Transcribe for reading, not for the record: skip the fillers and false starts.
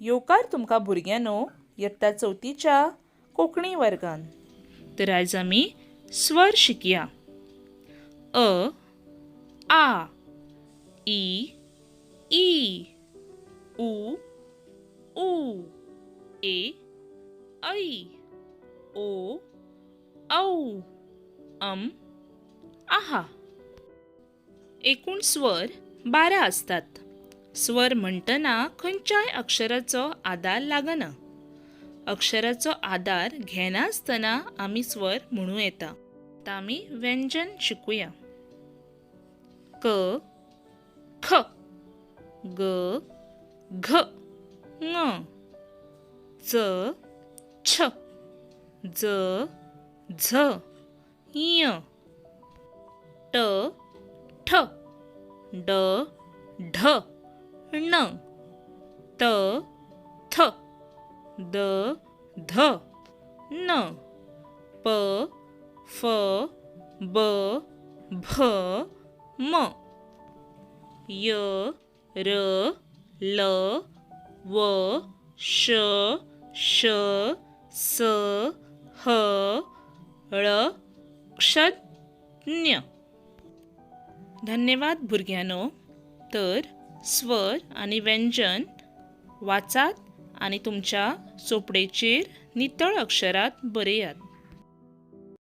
येवकार तुमकां भुरग्यांनो यत्ता चवथीच्या कोंकणी वर्गान. तर आयज आमी स्वर शिकया. अ, आ, इ, ई, उ, ऊ, ए, ऐ, ओ, औ, अम, आहा. एकूण स्वर 12 आसतात. स्वर म्हणटना खंयच्याय अक्षराचो आदार लागना. अक्षराचो आदार घेनासतना आमी स्वर म्हणूं येता. आतां आमी व्यंजन शिकुया. क, ख, ग, घ, ङ, च, छ, ज, झ, ञ, ट, ठ, ड, ढ, ण, त, थ, the, ध, न, प, फ, ब, भ, म, य, र, ल, व, श, श, स, ह, ळ, क्ष, ज्ञ. धन्यवाद भुरग्यांनो. तर स्वर आनी व्यंजन वाचात आनी तुमच्या चोपडेचेर नितळ अक्षरांत बरयात.